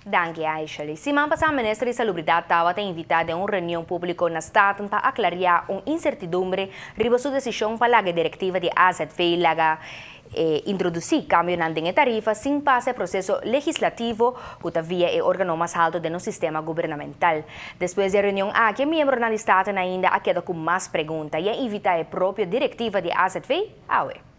Danki, Aishali. Siman pasá, Minister di Salubridat tabata invitá den un reunion públiko na Staten pa aklariá un insertidumbre riba su desishon pa laga e direktiva di AZV laga introdusí kambionan den e tarifa sin pasa e proseso legislativo ku ta via e órgano mas haltu den nos sistema gubernamental. Despues di e reunion aki, e miembronan di Staten ainda a keda ku mas pregunta i a invitá e propio direktiva di AZV awe.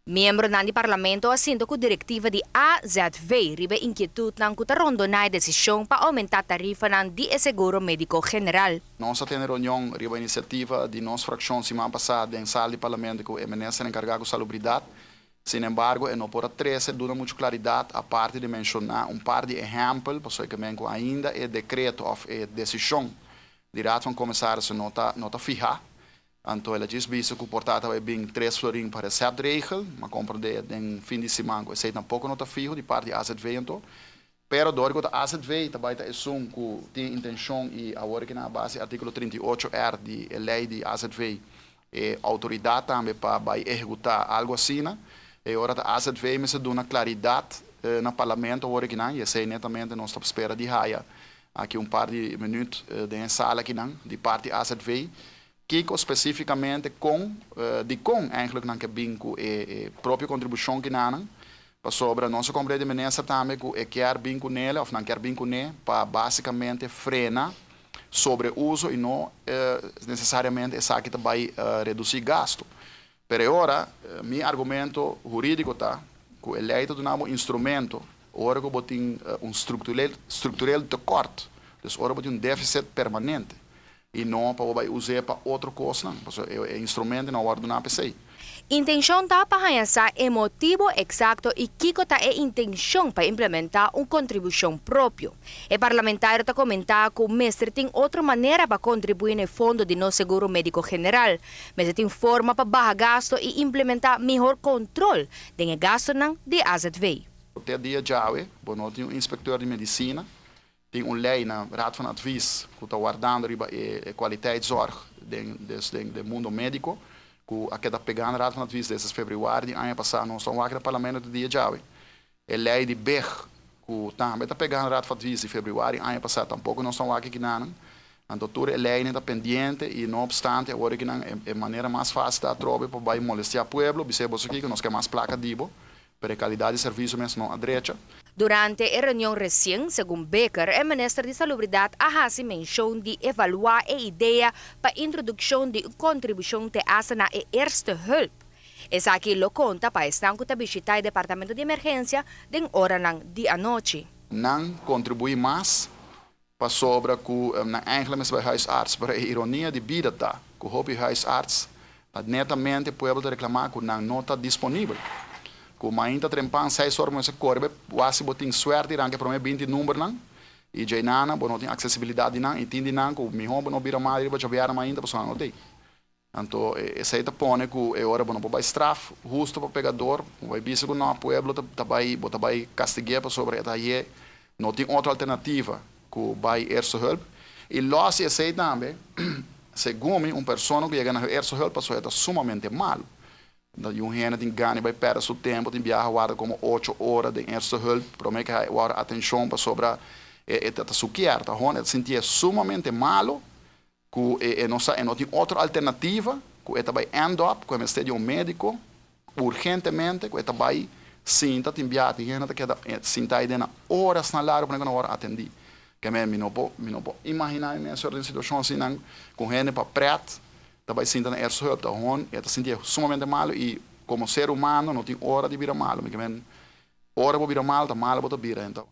Miembronan di Parlamento a sinta ku direktiva di AZV riba e inkietutnan ku ta rondoná e desishon pa oumentá tarifanan di e seguro médiko general. Nos a tene reunion riba inisiativa di nos frakshon siman pasá den sal di Parlamento ku e minister enkargá ku salubridat. Sinembargo e no por a trese duna muchu klaridat aparte di menshoná un par di ehèmpel pasobra ke men ku ainda e dekreto òf e desishon di Raad van Commissarissen no ta no ta fihá. Anto el a djis bisa ku por ta tabata bin 3 florin pa receptregel, m'a komprendé den fin di siman ku esei tampoko no ta fiho di parti AZV anto. Pero dor ku ta AZV ta bai ta esun ku tin intenshon i awor ku na base artíkulo 38R di e lei di AZV e outoridat tambe pa bai ehekutá algu asina, e ora ta AZV mester duna klaridat na parlamento awor akinan i esei netamente nos ta spera di haya aki un par di minüt den e sala akinan di parti AZV. Kiko spesífikamente kon, dikon eigenlijk nan ke bin ku e propio kontribushon kinanan, pasobra nos a komprendé di minister tambe ku e kier bin kuné òf nan kier bin kuné pa básikamente frena sobreuso i no nesesariamente esaki ta bai redusí gastu. Pero e ora, mi argumento hurídiko ta ku e lei ta duna bo instrumento ora ku bo tin un structureel tekort, dus ora bo tin un défisit permanente i no pa bo bai us'é pa otro kosnan, pasobra e instrumento no a wòrdu duná p'esei. Intenshon ta pa haña sa e motibu eksakto i kiko ta e intenshon pa implementá un kontribushon propio. E parlamentario ta komentá ku mester tin otro manera pa kontribuí na e fondo di nos seguro médiko general. Mester tin forma pa baha gastu i implementá mihó kontrol den e gastunan di AZV. Te dia djawe, bo no tin un inspektor di medisina, tin un lei na Raad van Advies ku ta wardando riba e kwaliteitszorg den dus den den mundo médiko ku a keda pegá na Raad van Advies desde febrüari di aña pasá. Nos ta wak na parlamento te dia djawe. E lei di BIG ku tambe ta pegá na Raad van Advies di febrüari aña pasá tampoko nos ta wak akinan. Anto tur e leinan ta pendiente i no opstante awor akinan e manera mas fásil ta atrobe pa bai molestiá pueblo, bis'é boso kiko nos ke mas plaka di bo, pero e kalidat di servisio mes no a drecha. Durante e reunion resien, segun Bikker, e minister di Salubridat a hasi menshon di evaluá e idea pa introdukshon di un kontribushon te hasta na e eerste hulp. Esaki lo konta pa esnan ku ta bishitá e departamento di emergensia den oranan di anochi. Nan kontribuí mas pasobra ku nan eigenlijk mester bai huisarts, pero e ironia di bida ta ku hopi huisarts ta netamente pueblo ta reklamá ku nan no ta disponibel. Ku mainta trempan 6 or mester kore bai wak si bo tin suerte i ranka e promé 20 numbernan i djainana bo no tin aksesibilidat di nan i tin di nan ku mihó bo no bira mal riba djabièrnè mainta pasobra nan no t'ei. Anto esei ta pone ku e ora bo no por bai straf hustu pa pegador, bo bai bisa ku no, pueblo ta bai bo ta bai kastig'é pasobra e ta haye no tin otro alternativa ku bai eerste hulp. I lòs di esei tambe, segun mi, un persona ku yega na eerste hulp pasobra e ta sumamente malu. I un hende tin gana di bai pèrdè su tempu, tin biaha warda komo 8 ora den eerste hulp promé ku e wòrdu atenshon pasobra e ta sukier, ta hon e ta sintié sumamente malu ku e no sa e no tin otro alternativa ku e ta bai end up ku e mester di un médiko urgentemente ku e ta bai sinta. Tin biaha tin hende ta keda sinta ei den orasnan largu promé ku nan wòrdu atendí. Ke men mi no por imaginá mi mes den situashon asina ku hende pa prèt ta bai sinta na eerste hulp. Ta hon e ta sintié sumamente malu i komo ser humano no tin ora di bira malu. Mi ke men ora bo bira malu ta malu bo ta bira. Anto.